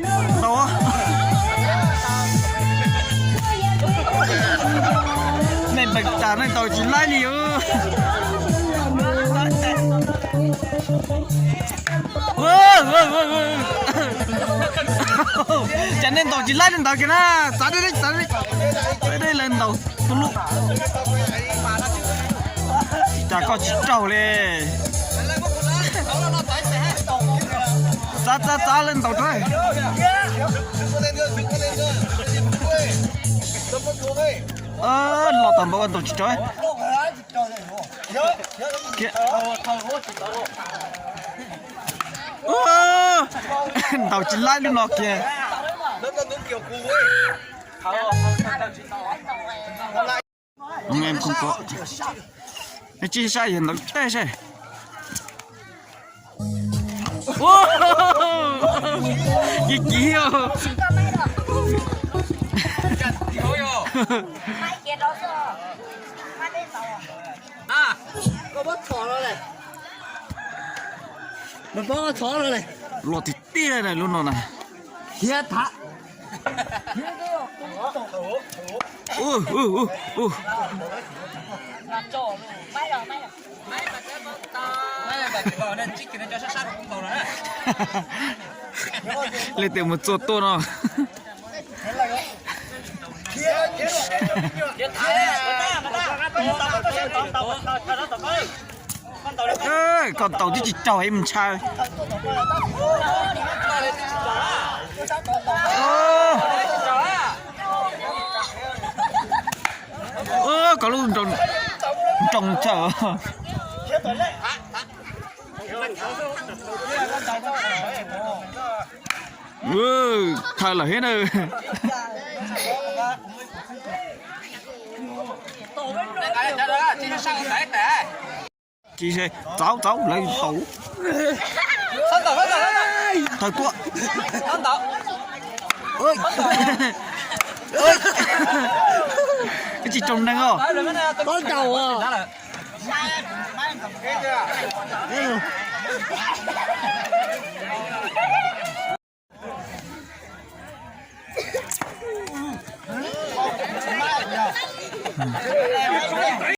Ntaus. Nej npeem tas nej ntaus tsis laib li os. Cas nej ntaus tsis laib li ntawd kiag na, txav deb, txav deb, txav deb lawv ntaus tus lub. Cas koj tsis raug li. Txav, txav, txav lawv ntaus rau. Los tag npaum ua ntaus tsis raug. Ntaus tsis laib lub no kiag. Nej tsis saib yog ntaus tej saib. Ci ci. Los tiag tiag lub no na. Leej twg mus txua tuaj no. Koj ntaus twb tsis raug ib mus ntshaw. Koj lub nroos chaw. Thaw lawm thiab na. Tsis, txaus txaus lawv tau. Thaw tuaj. Tsis raug neeg os.